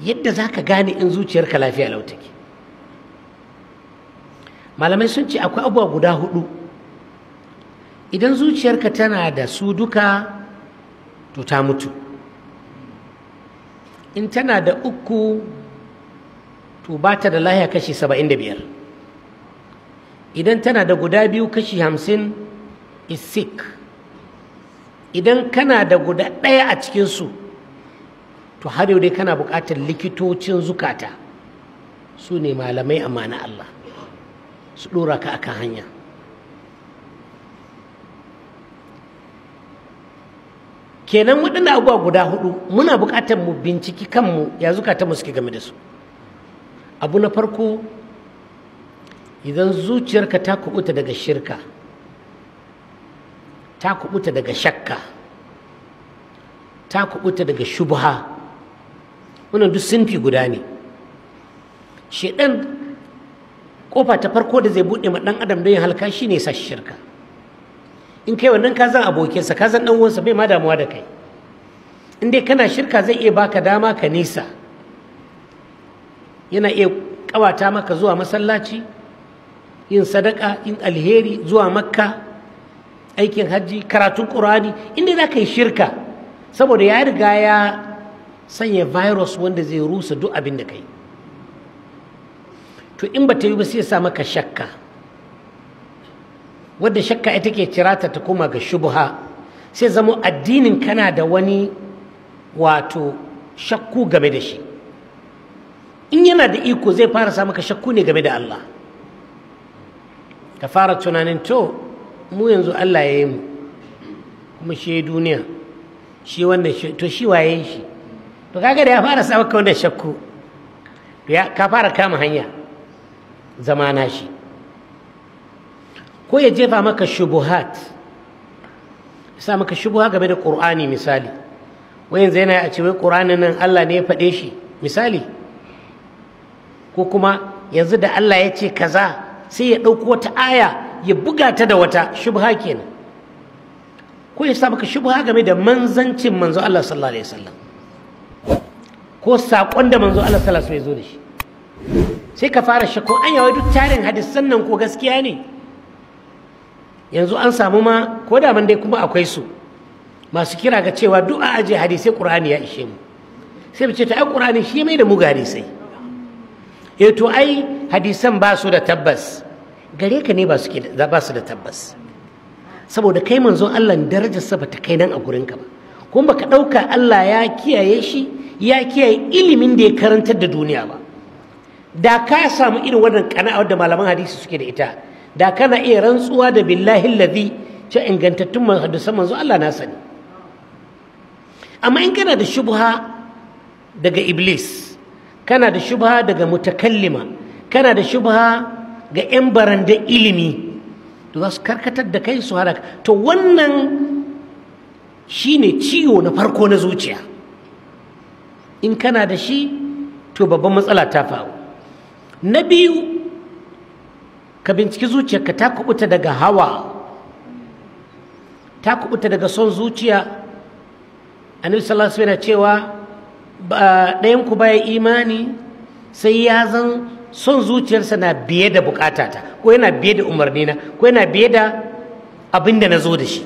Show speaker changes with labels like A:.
A: Yadda za ka gane in zuciyarka lafiya lau take, malamai sun ce akwai abubuwa guda hudu. Idan zuciyarka tana da su duka, to ta mutu. In tana da uku, to ba ta da lahiya kashi 75. Idan tana da guda biyu, kashi 50 is sick. Idan kana da guda ɗaya a cikinsu, to har yau dai kana buƙatar likitocin zukata, su ne malamai amma na Allah, su ɗora ka akan hanya. Kenan waɗannan abubuwa guda hudu muna buƙatar mu binciki kanmu, ya zukatanmu suke game da su. Abu na farko, idan zuciyarka ta kubuta daga shirka, ta kubuta daga shakka, ta kubuta daga shubha, wannan duk sinfi guda ne. Shedan kofa ta farko da zai buɗe ma ɗan adam don ya halka shi ne sa shirka. In kai wannan, ka zan abokinsa, ka zan ɗan uwansa, bai ma damuwa da kai. In dai kana shirka, zai iya baka dama ka nisa. Yana iya ƙawata maka zuwa masallaci, yin sadaka, yin alheri, zuwa Makka aikin hajji, karatun Ƙur'ani, inda za ka yi shirka, saboda ya riga ya sanya virus wanda zai rusa duk abin da kai. To in ba ta yi ba, sai ya sa maka shakka, wadda shakka ita ke cirata ta koma ga shubha, sai zama addinin kana da wani wato shakku game da shi. In yana da iko, zai fara sa maka shakku ne game da Allah. Ka fara tunanin, to mu yanzu Allah ya yi mu, kuma shi duniya, shi wannan shi, to shi waye shi? To kaga da ya fara sa maka wannan shakku, to ya ka fara kama hanya zamana shi. Ko ya jefa maka shubuhat, sa maka shubuha game da Qur'ani. Misali, wai yanzu yana a ce wai Qur'anin nan Allah ne ya faɗe shi, misali, ko kuma yanzu da Allah ya ce kaza, sai ya ɗauko wata aya ya buga ta da wata shubha kenan. Ko ya sa maka shubha game da manzancin manzo Allah sallallahu alaihi wasallam, ko saƙon da manzo Allah sallallahu alaihi wasallam ya zo da shi. Sai ka fara shakku, anya wai duk tarin hadisan nan ko gaskiya ne? Yanzu an samu ma ko da man dai kuma akwai su masu kira ga cewa duk a aje hadisai, Qur'ani ya ishe mu. Sai mu ce, to ai Qur'ani shi mai da mu ga hadisai. Eh, to ai hadisan ba su da tabbas gare ka ne, ba su da tabbas saboda kai manzon Allah darajarsa ba ta kai nan a gurinka ba, kuma baka ɗauka Allah ya kiyaye shi, ya kiyaye ilimin da ya karantar da duniya ba. Da ka samu irin wannan kana'a da malaman hadisi suke da ita, da kana iya rantsuwa da billahi lazi ce ingantattun hadisan manzo Allah na sani. Amma in kana da shubha daga iblis, kana da shubha daga mutakallima, kana da shubha ga 'yan baranda ilimi, to za su karkatar da kai su halaka. To wannan shine ciwo na farko na zuciya. In kana da shi, to babban matsala ta faru. Na biyu, ka binciki zuciyarka ta kubuta daga hawa, ta kubuta daga son zuciya. Annabi sallallahu alaihi wasallam cewa ɗayan ku baya imani sai ya zan son zuciyarsa na biye da bukatata, ko yana biye da umarnina, ko yana biye da abin da na zo da shi.